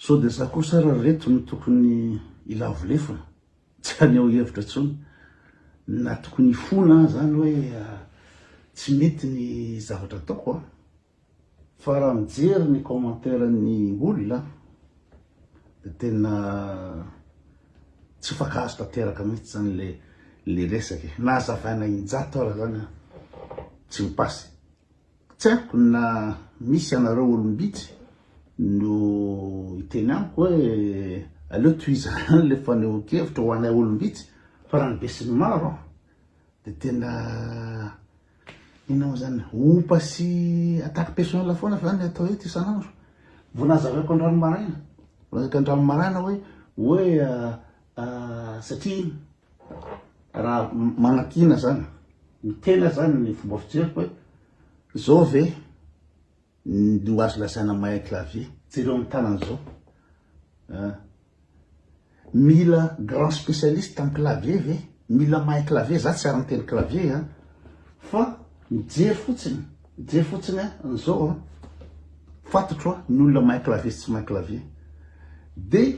Sao dia za kosa ary ry reto no tokony hilavo lefona, tsy haneho hevitra intsony, na tokony hifona zany hoe tsy mety ny zavatra ataoko an! Fa raha mijery ny commentaire ny olona dia tena tsy mifankahazo tanteraka mihitsy zany le le resaka e! Na hazavaina injato ara zany an, tsy mi-passe. Tsy haiko na misy anareo olom-bitsy no hiteny amiko hoe aleo tohizana ihany le fanehoan-kevitra ho anay olom-bitsy fa raha ny besinimaro an, dia tena inona moa zany, ompa sy attaque personnelle foana zany ny atao eto isan'andro. Vao nazavaiko androany maraina, vao nazavaiko androany maraina hoe hoe satria raha manakiana zany, ny tena zany ny fomba fijeriko hoe zao ve no azo lazaina mahay clavier, jereo amin'ny tanana zao. Mila grand spécialiste am clavier ve? Mila mahay clavier, za tsy ary miteny clavier an, fa mijery fotsiny, mijery fotsiny an, an'izao an, fantatro an, ny olona mahay clavier sy tsy mahay clavier. De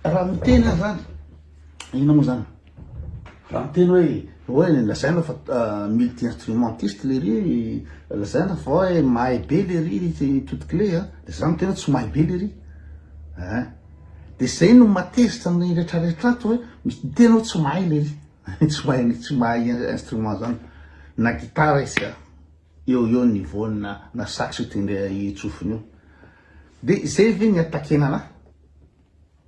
raha miteny aho zany, inona moa zany, raha miteny hoe, hoe lazaina fa multi instrumentiste lery, lazaina fa hoe mahay be lery ry Totoklé an, de za miteny hoe tsy mahay be lery, ein. De zay no mahatezitra ny retraretra ato hoe misy miteny hoe tsy mahay lery, tsy mahay tsy mahay instrument zany, na gitara izy ka eo eo niveau na na sax io tendre tsofiny io, de zay ve ny attaquer-na anah?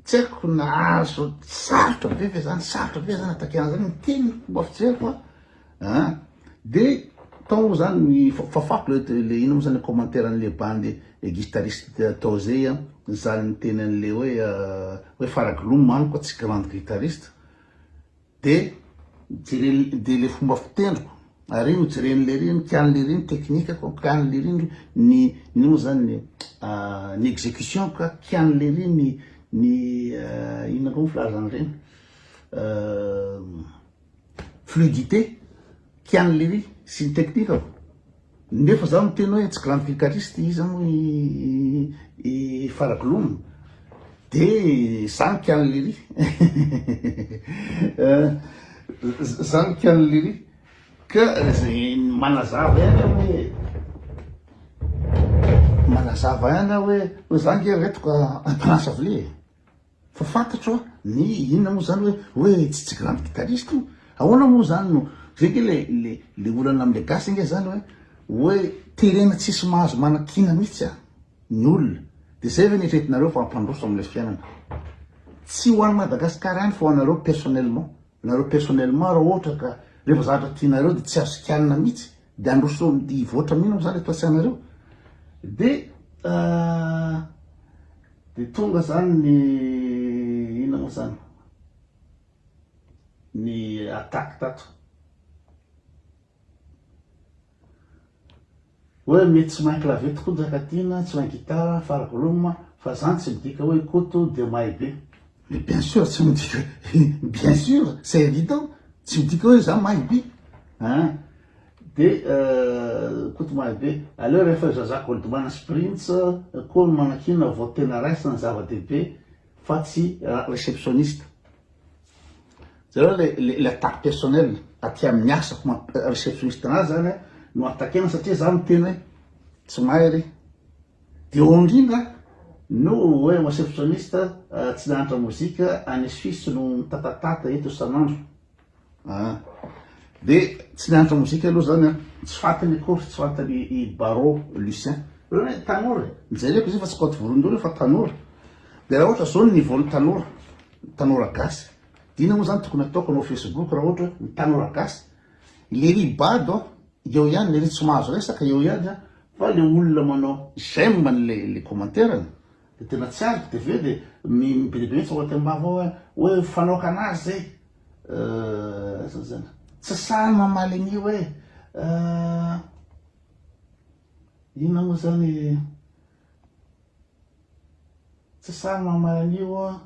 Tsy haiko na azo sarotra be ve zany, sarotra be zany attaquer-na zany, miteny ny fomba fijeriko an, an de tao moa zany ny fafako le le ino moa zany le commentaire an'le bandy guitariste tao zay an, zany niteny an'le hoe hoe Faragloum amiko tsy grande guitariste, de jere de le fomba fitendriko ary iny jeren'le ry ny kian'le ry ny teknikako kian'le ry ny ny ino moa zany ny ny execution ko kian'le ry ny ny inona koa moa filazana ireny fluidité kian'le ry sy ny teknikako. Nefa zaho miteny hoe tsy grand guitariste iza moa i i Faragloum de za mikany lery za mikany lery ka zay manazava ihany aho hoe manazava ihany aho hoe hoe za nge reto ka mpanasa vilia e. Fa fantatro a, ny inona moa zany hoe hoe tsy tsy grande guitariste io, ahoana moa zany no, zay nge le le le olana amle gasy nge zany hoe hoe terena tsisy mahazo manakiana mihitsy a ny olona, de zay ve ny eritreretinareo fa hampandroso amle fiainana? Tsy ho an'i Madagascar ihany fa ho anareo personnellement, nareo personnellement raha ohatra ka rehefa zavatra tianareo de tsy azo kianina mihitsy de handroso hivoatra mino moa zany eto an-tsainareo? De De tonga zany ny inona moa zany ny attaque tato hoe mety tsy mahay clavier tokoa Njakatiana, tsy mahay guitare, fara volume fa zany tsy midika hoe Koto dia mahay be. Mais bien sûr tsy midika, bien sûr c'est évident tsy midika hoe za mahay be hein. De Koto mahay be. Aleo rehefa Zaza Goldman sy Prince koa no manakiana vao tena raisina ny zava-dehibe fa tsy receptionniste. Jereo le le attaque personnelle aty amin'ny asako maha receptionniste anazy zany no attaquena satria za miteny hoe tsy mahay re. De eo indrindra no hoe receptionniste tsy nianatra mozika any Suisse no mitatatata eto isan'andro. Ah. De tsy nianatra mozika aloha zany an, tsy fantany akory, tsy fantany i Barreau Lucien. Reo anie tanora e, nijereko izy io fa tsy kaoty vorondolo io fa tanora. De raha ohatra zao ny niveau-n'ny tanora, ny tanora gasy, de inona moa zany tokony ataoko hanao facebook raha ohatra hoe ny tanora gasy, lery bado an, eo ihany, lery tsy mahazo resaka eo ihany an, fa le olona manao j'aime an'le le commentaire-ny, de tena tsy azoko, de avy eo de mi- be dia be mihitsy ao anatin'ny vava ao hoe hoe fanaoka anazy zay. Tsy sahy mamaly an'io hoe inona moa zany tsy sahy mamaly an'io aho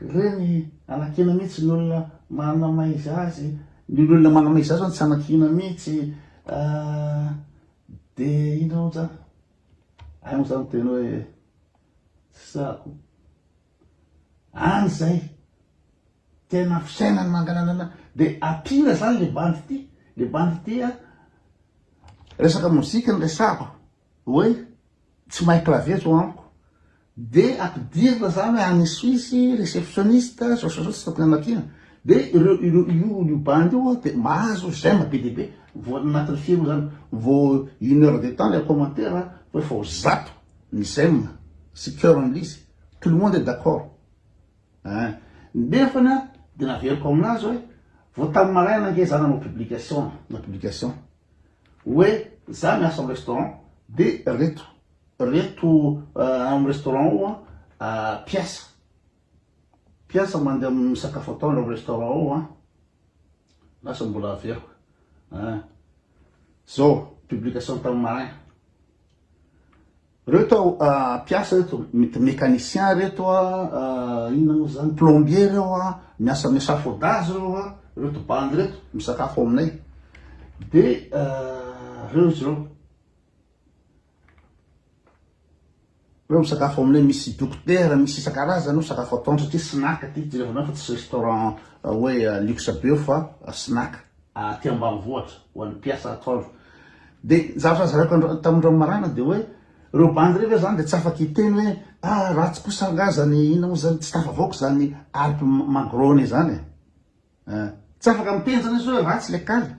reny anakiana mihitsy ny olona manamaiza azy ny olona manamaiza azy zany tsy anakiana mihitsy de inona moa zany ay moa zany tena hoe tsy sahako. Any zay. Tena fisainany mangananana. De ampiana zany le bandy ty, le bandy ty a, resaka mozika no resahako, hoe tsy mahay clavier zao amiko. De ampidirina zany hoe any Suisse, receptionniste, zao sy zao tsy tokony hanakiana. De ireo ireo io io bandy io a de mahazo j'aime be dia be, vao anatin'ny firy moa zany, vao une heure de temps le commentaire fa efa ho 100 ny j'aime sy coeur amin'izy, tout le monde est d'accord. Ein! Nefany an, de naveriko aminazy hoe, vao tamin'ny maraina ange za nanao publication, nanao publication, hoe za miasa am restaurant de reto, reto am restaurant ao an, mpiasa, mpiasa mandeha misakafo atoandro am restaurant ao an, lasa mbola averiko ein, zao publication tamin'ny maraina. Reto mpiasa reto, mety mécanicien reto a, inona moa zany, plombier reo a, miasa amin'ny échafaudage reo a, reto bandy reto misakafo ao aminay, de reo izy reo, reo misakafo ao aminay, misy dokotera, misy isan-karazany eo sakafo ataony satria snack aty, jerevanao fa tsy restaurant hoe luxe be eo fa snack. Aty ambanivohitra ho an'ny mpiasa atoandro. De ny zavatra nozaraiko andro tamin'androany maraina de hoe reo bandy reo ve zany de tsy afaka hiteny hoe ah ratsy kosa angaha zany inona moa zany tsy tafavoaka zany Alpes Magrone zany e. Eh, tsy afaka miteny zany izy hoe ratsy le kaly.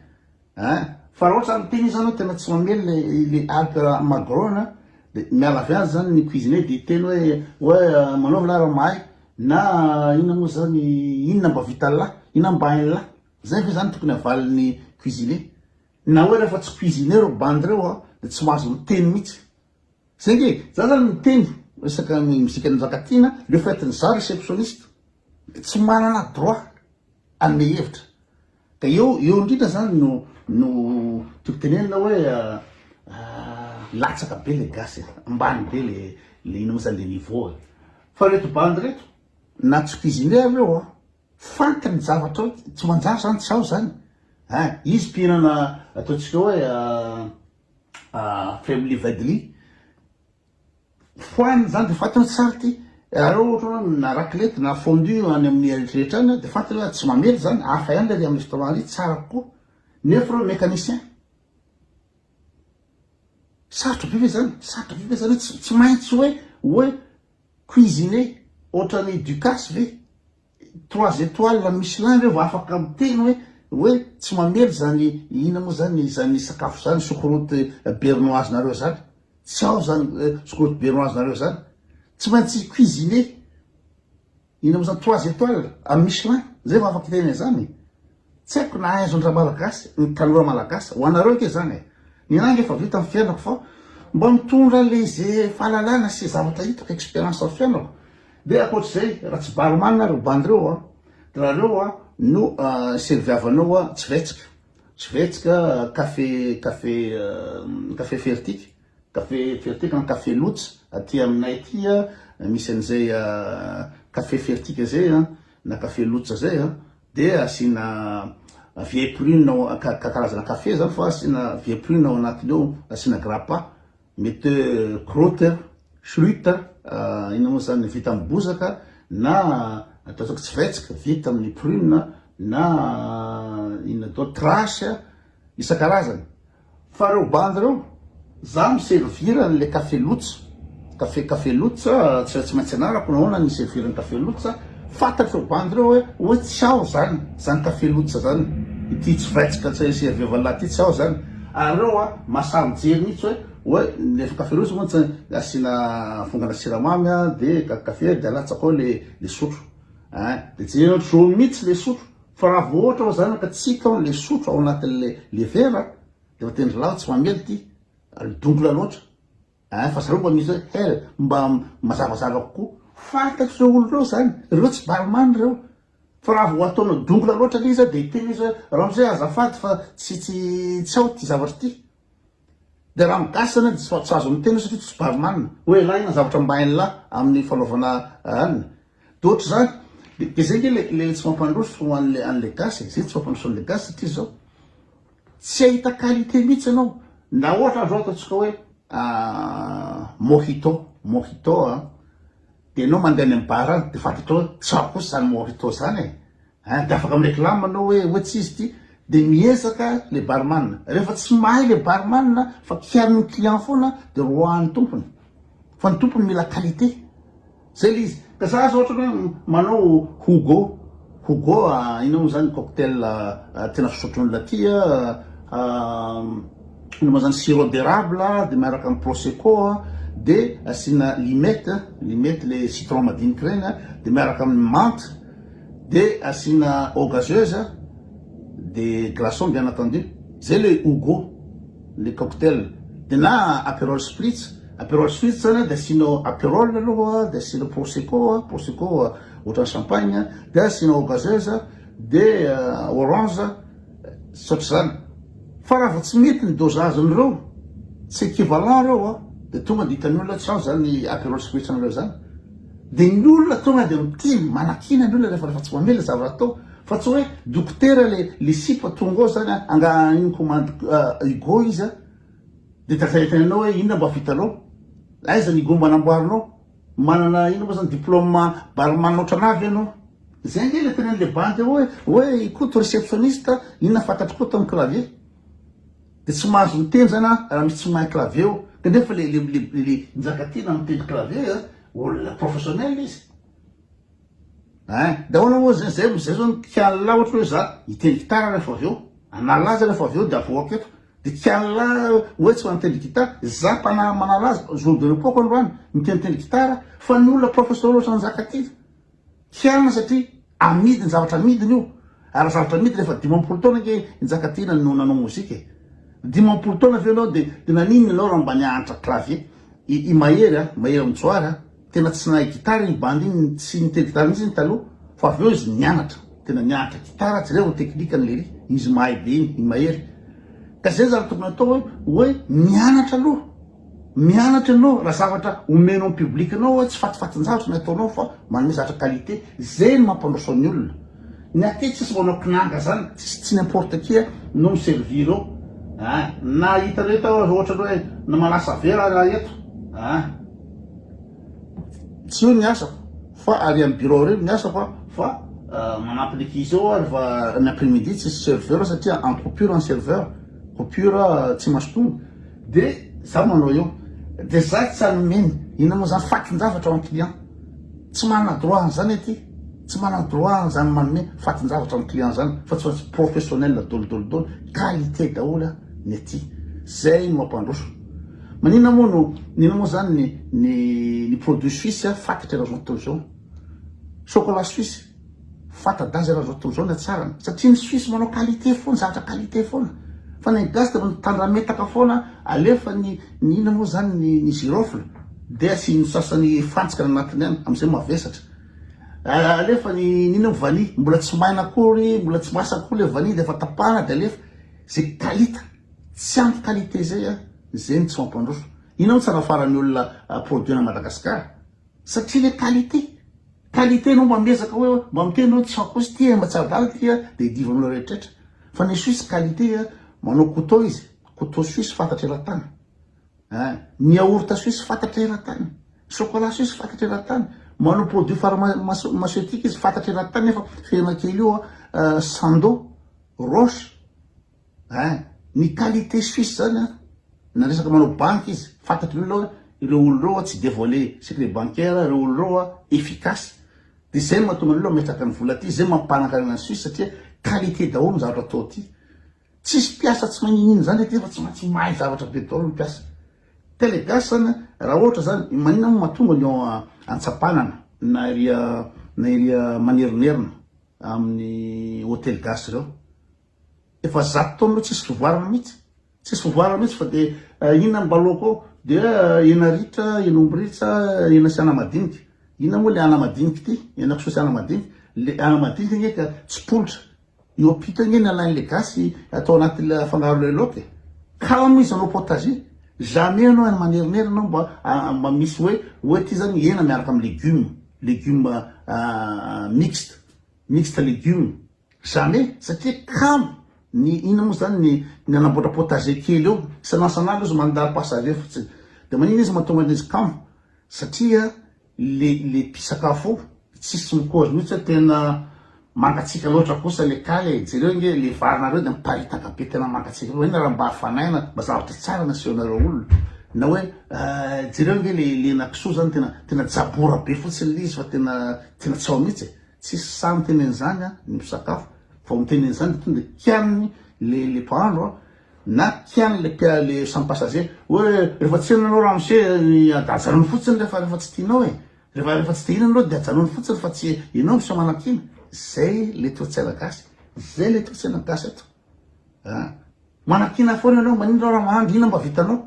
Eh, fa raha ohatra miteny izy zany hoe tena tsy mamely le le Alpes Magrone de miala avy any zany ny cuisinier de hiteny hoe hoe manaova lah raha mahay na inona moa zany inona mba vitan'lah, inona mba hain'lah. Zay ve zany tokony havalin'ny cuisinier? Na hoe rehefa tsy cuisinier reo bandy reo a de tsy mahazo miteny mihitsy. Zay nge e, za zany miteny resaka ny mozika ny Njakatiana, le fait ny za receptionniste de tsy manana droit hanome hevitra. Ka eo eo indrindra zany no no tiako tenenina hoe latsaka be le gasy e, ambany be le le ino moa zany le niveau e. Fa reto bandy reto na tsy cuisinier reo a, Fantany ny zavatra ao, tsy manjary zany tsy ao zany ein, izy mpihinana ataontsika hoe family vadily, fohaniny zany de fantany hoe tsara ty, ary ohatra hoe na raclette na fondue any amin'ny rehetra any de fantany hoe tsy mamely zany, hafa ihany le ary amin'ny restaurant ary tsara kokoa, nefa reo mécanicien, sarotra be ve zany, sarotra be ve zany hoe tsy tsy maintsy hoe hoe cuisiner ohatran'ny Ducasse ve? Trois étoiles Michelin ve vao afaka miteny hoe hoe tsy mamely zany inona moa zany zany sakafo zany choucroute bernoise nareo zany tsy ao zany choucroute bernoise nareo zany tsy maintsy cuisiner inona moa zany trois étoiles am Michelin zay vao afaka hiteny an'izany Tsy haiko na aiza ndra malagasy, ny tanora malagasy, ho anareo ange zany e! Ny anah ange efa vita ny fiainako fa mba mitondra le ze fahalalana sy zavatra hitako experience am fiainako, de ankoatr'izay raha tsy barman reo bandy reo an, de raha reo an no serviavanao an tsivetsika, tsivetsika, café café café fertika, café fertika na café lots aty aminay aty an misy an'izay café fertika zay an na café lots zay an. De asiana vieille prune ao karazana café zany fa asiana vieille prune ao anatiny ao, asiana grappa, mety hoe crotte, chrute, inona moa zany vita amin'ny bozaka na ataontsika tsivetsika vita amin'ny prune na inona atao trace isan-karazany. Fa reo bandy reo, za mi-servir anle café lotsa, café café lotsa tsy tsy maintsy anarako nahoana ny servir ny café lotsa, fantatro reo bandy reo hoe hoe tsy ao zany zany café lotsa zany, ity tsy vaitsika tsy servir-valà ty tsy ao zany, ary reo a mahasahy mijery mihitsy hoe hoe le café lotsa moa tsy asiana vongana siramamy a de café de alatsaka ao le le sotro ein, de jereo jaune mihitsy le sotro. Fa raha vao ohatra oa zany ka tsy hita ao le sotro ao anatin'le le vera de efa tendry lahy tsy mamely ty ary dongola loatra ein fa zareo mba misy hoe hel mba mazavazava kokoa fantatro reo olo reo zany reo tsy barman reo fa raha vao ataonao dongola loatra le izy de hiteny izy hoe ramose azafady fa tsy tsy tsy ao ty zavatra ty. De raha ny gasy zany dia tsy azo miteny satria tsy barman hoe elah inona zavatra mba hain'lah amin'ny fanaovana anona de ohatr'izany de de zay nge le le tsy mampandroso ho an'le an'le gasy e, zay tsy mampandroso an'le gasy satria zao tsy ahita qualité mihitsy ianao na ohatra zao ataontsika hoe mojito mojito a. De enao mandeha any am bar any de fantatrao hoe tsara kosa zany mojito zany e! Ein de afaka mi-reclame anao hoe hoe tsy izy ity de miezaka le barman, rehefa tsy mahay le barman fa kianin'ny client foana de roahan'ny tompony fa ny tompony mila qualité, zay le izy, ka za zao ohatra hoe manao Hugo, Hugo inona moa zany cocktail tena fisotron'olona aty inona moa zany sirop d'érable de miaraka amin'ny prosecco de asiana limette, limette le citron madinika reny de miaraka amin'ny menthe de asiana eau gazeuse de glaçon bien entendu, zay le Hugo, le cocktail, de na aperol spritz, aperol spritz zany de asianao aperol aloha de asiana prosecco, prosecco ohatran'ny champagne de asiana eau gazeuse de orange Tsy ohatr'izany. Fa raha vao tsy mety ny dosage-n'ireo, tsy equivalent ireo an, dia tonga dia hitan'ny olona tsy ao izany Aperol Spritz-nareo izany. Dia ny olona tonga dia miteny, manakiana ny olona rehefa rehefa tsy mamela zavatra atao. Fa tsy hoe dokotera le le sipa tonga ao izany an, angaha iny commande Hugo izy an, dia tataitany anao hoe inona mba vitanao? Aiza ny Hugo mba namboarinao? Manana inona moa zany diplôme barman ohatranà ve ianao? Zay ange le tenenin'le bandy eo hoe hoe i Koto réceptionniste inona fantatr'i Koto amin'ny clavier? De tsy mahazo miteny zany aho raha misy tsy mahay clavier eo, kanefa le le le le Njakatiana mitendry clavier a, olona professionnel izy. Ein, de ahoana moa zay zay zay zao ny kian'lah ohatra hoe za hitendry gitara rehefa avy eo, hanala azy rehefa avy eo de avoako eto. De kianlah oe tsy maha-mitendry gitara, za mpana manala azy jour de repos ko androany mitendritendry gitara fa ny olona professionnel ohatran'i Njakatiana kianina satria amidiny zavatra amidiny io ary zavatra amidiny efa 50 taona ange i Njakatiana no nanao mozika e, 50 taona ve ianao de de naninona ianao raha mba nianatra clavier, i i Mahery a, Mahery Mijoary a. Tena tsy nahay gitara iny bandy iny, tsy nitendry gitara mihitsy iny taloha fa avy eo izy nianatra, tena nianatra gitara, jereo ny teknikany lery, izy mahay be iny, i Mahery. Ka zay zany tokony atao hoe hoe mianatra aloha, mianatra ianao raha zavatra omenao ny public nao hoe tsy fatifatin-javatra ny ataonao fa manome zavatra qualité, zay no mampandroso ny olona. Ny aty tsisy manao kinanga zany, tsisy tsy n'importe qui no mi-servir eo, ah, na hitanao eto aho ohatra ny hoe na manasa vera ary aho eto, ah. Tsy eo ny asako fa ary amin'ny bureau ary ny asako fa manampy ny ankizy eo aho rehefa ny après midi tsisy serveur satria en coupure ny serveur, coupure tsy maintsy tonga de za manao eo de za tsy hanome inona moa zany fatin-javatra ho an'ny client, tsy manana droit an'izany aty, tsy manana droit an'izany manome fatin-javatra amin'ny client zany fa tsy maintsy professionnel daholo daholo daholo, qualité daholo ny aty, zay no mampandroso. Maninona moa no inona moa zany ny ny ny produit suisse fantatra eran'izao tontolo izao? Chocolat suisse fanta-daza eran'izao tontolo izao ny hatsarany satria ny suisse manao qualité foana, zavatra qualité foana. Fa ny gasy dia mitandrametaka foana alefa ny ny inona moa zany ny ny girofle dia asian'ny sasany fantsika ny anatiny any amin'izay mavesatra. Alefa ny ny inona moa vanille mbola tsy maina akory, mbola tsy masaka akory le vanille dia efa tapahana dia alefa. Zay qualité. Tsy ampy qualité zay a, zay no tsy mampandroso. Inona moa tsy anafaran'ny olona produit ana Madagascar? Satria le qualité. Qualité anao mba miezaka hoe mba miteny hoe tsy akozy ty e, mba tsy adala ty a, de idivan'olona rehetraretra. Fa ny suisse qualité a, manao couteau izy, couteau suisse fantatra eran-tany. Ein, ny yaourt suisse fantatra eran-tany, chocolat suisse fantatra eran-tany, manao produit pharmaceutique izy fantatra eran-tany nefa ferana kely io a, Sandoz, Roche, Ein! Ny qualité suisse zany an, na resaka manao banky izy, fantatry ny olona hoe ireo olona ireo tsy devoiler secret bancaire, ireo olona ireo efficace, de zay no mahatonga ny olona mametraka ny vola aty, zay mampanankarena ny suisse satria qualité daholo ny zavatra atao aty, tsisy mpiasa tsy mahay niniana zany aty fa tsy maintsy mahay zavatra be daholo ny mpiasa. Tele gasy zany raha ohatra zany, maninona moa mahatonga ny ao Antsapanana na ery na ery Manerinerina amin'ny hotely gasy ireo. Efa 100 taona ireo tsisy fivoarana mihitsy. Tsisy fivoarana mihitsy fa dia inona no mba laoka ao? Dia hena ritra, hena omby ritra, hena sy anamadinika. Inona moa le anamadinika ity? Hena kisoa sy anamadinika. Le anamadinika ange ka tsipolitra. Io ampita ange ny alain'le gasy atao anatin'le afangaro le laoka e. Kamo izy hanao potager. Jamais ianao any manerinery ianao mba mba misy hoe hoe ty zany hena miaraka amin'ny legume, legume mixte, mixte legume. Jamais satria kamo ny inona moa zany ny ny hanamboatra potager kely eo isan'andro isan'andro izy mandalo passager fotsiny de maninona izy mahatonga an'izy kamo satria. le le mpisakafo ao, tsisy mikozy mihitsy hoe tena mangatsiaka loatra kosa le kaly e, jereo nge le varinareo de miparitaka be tena mangatsiaka loatra, inona raha mba hafanaina mba zavatra tsara no asehonareo olona, na hoe jereo nge le le henakisoa zany tena tena jabora be fotsiny le izy fa tena tena tsy ao mihitsy e, tsisy sahy miteny an'izany an ny mpisakafo, vao miteny an'izany de tonga de kianiny le le mpahandro an, Na kiany le pia le samy passager hoe rehefa tsy eny anao ramose ajanony fotsiny rehefa rehefa tsy tianao e, rehefa rehefa tsy te hihinana anao de ajanony fotsiny fa tsy enao miseho manakiana, zay le toetsaina gasy, zay le toetsaina gasy eto a, manakiana foana enao maninona raha mahandro inona mba vitanao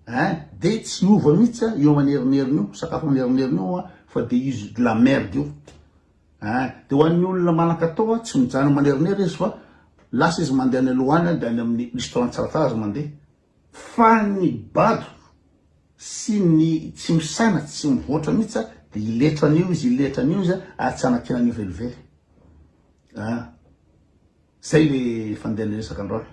ein, de tsy hiova mihitsy io manerinerina io, sakafo manerinerina io an fa de izy de la merde io. Ein, de ho an'ny olona manan-katao tsy mijanona manerinery izy fa lasa izy mandeha any aloha any de any amin'ny restaurant tsaratsara izy mandeha. Fa ny bado sy ny tsy misaina tsy mivoatra mihitsy de hiletra an'io izy hiletra an'io izy ary tsy hanakiana an'io velively. Ein, zay le fandehan'ny resaka androany.